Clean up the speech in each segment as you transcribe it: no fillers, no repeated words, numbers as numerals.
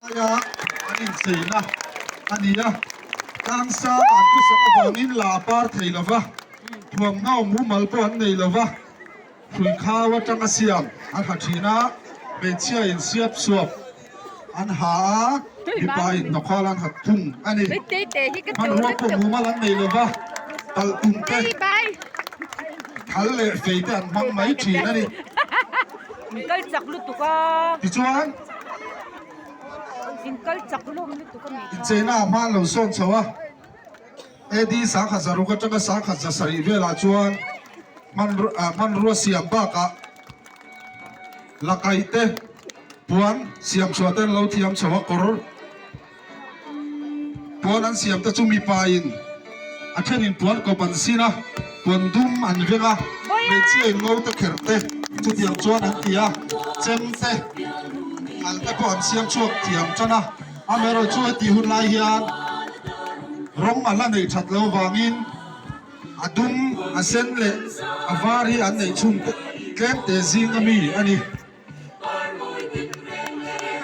Aia an incheina a ni a, tlangsang an thusak avangin la a par thei lo va, thuamhnaw mumal pawh an nei lo va, hrui khau atanga siam an ha thin a, hmeichhia in siap suap an ha a, mipa in hnawkhal an ha thung a ni. Hmanrua pawh mumal an nei lo va, talh tum te, thal leh fei te an hmang mai thin a ni. Tichuan. Incheina ah hma an lo sawn chho a, AD 1600 atanga 1700 velah chuan hmanrua siam bakah lakaih te, puan siam chhuah te an lo thiam chho a, kawr puan an siam te chu mipa in a thenin puan kawp an sin a, puan dum an veng a, hmeichhia in ngo te kherh te chutiang chuan an ti a, chem te al te pawh an siam chhuak thiam tan a, amaherawh chu hetih hun lai hian rawng a la neih that loh vangin a dum, a sen leh a var hi an neih chhung tlem te zing ami a ni.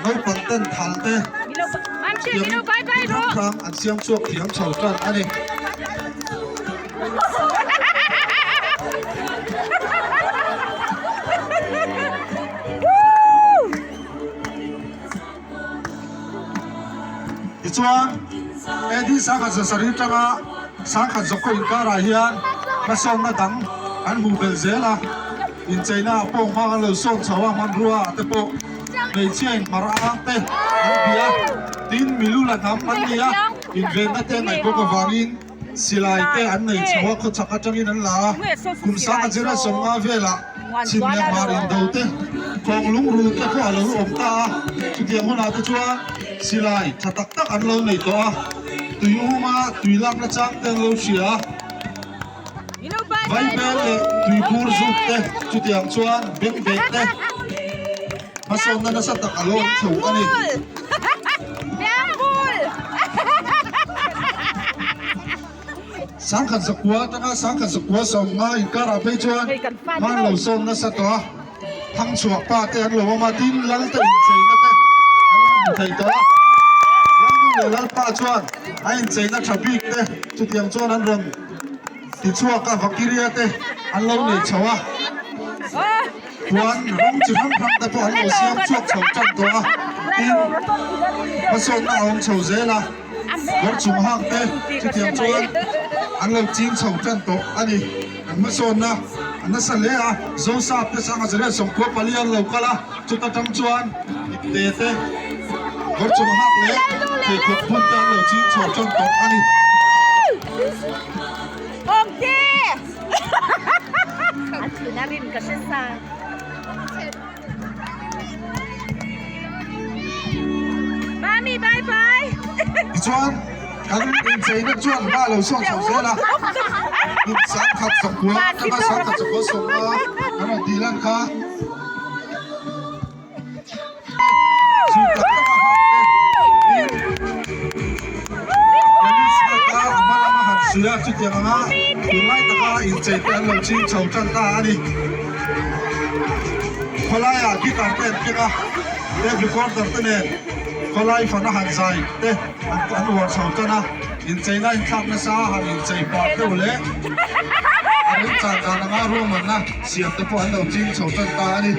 Naupang ten thal te thiam hrang hrang an siam chhuak thiam chho tan a ni. Tichuan AD 1700 atanga 1700 inkarah hian hmasawnna dang an hmuh belh zel a, incheina ah pawh hma an lo sawn chho a, hmanrua ah te pawh hmeichhia in hmar ang te an bia a, tin milula hnam an ni a, invenna te a ngaih bawk avangin Silai te an nei chho a, khawchhak atangin an la a, kum 1050 velah chhim leh hmar indo te, kawng lungrul te pawh a lo awm ta a, chutiang hunah te chuan silai tha tak tak an lo nei tawh a, tui uma tui lakna chang te an lo hria a, vaibel leh tuibur zuk te chutiang chuan bengbeh te hmasawnna nasa tak a lo awm chho a ni. 1900 atanga 1950 inkarah phei chuan hman lo sawn nasa tawh a, Thangchhuah pa te an lo awm a, tin lal te incheina te an lo hmu thei tawh a, Lalnu leh Lalpa chuan a incheina tha bik te chutiang chuan an rawn tichhuak a, Vakiria te an lo nei chho a. Puan rawng chi hrang hrang te pawh an lo siam chhuak chho tan tawh a, tin hmasawnna a awm chho zel a, kawr chung hak te chutiang chuan an lo ching chho tan tawh a ni. An hmasawnna a nasa hle a, Zosap te sanga zariat 14 an lo kal a, chuta tang chuan ipte te kawr chung hak leh pheikhawk phun te an lo ching chho tan tawh a ni. A thin a rin ka hre sa. Mami bye bye. Tichuan kan incheina chuan hma lo sawn chho zel a, kum 19 atanga 1990 kan rawn tih lan kha. Zui tak tak a hak te tin Tennis bat a a hma lama han suih a chutiang anga tunlai taka inchei te an lo ching chho tan ta a ni. Khawlaiah guitar te an keng a, tape recorder te nen khawlai fan a han zai te an uar chho tan a, incheina inthlak nasa a han inchei pah deuh leh a remchan dan anga ruahmanna siam te pawh an lo ching chho tan ta a ni.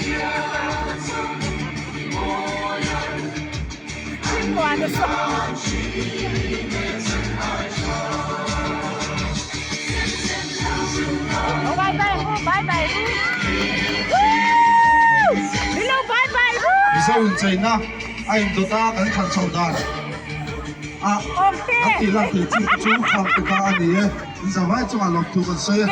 Mizo incheina a indawt a kan thlan chho dan a kan tih lan theih chin te chu khang te kha a ni e. In zavai chungah lawmthu kan sawi a.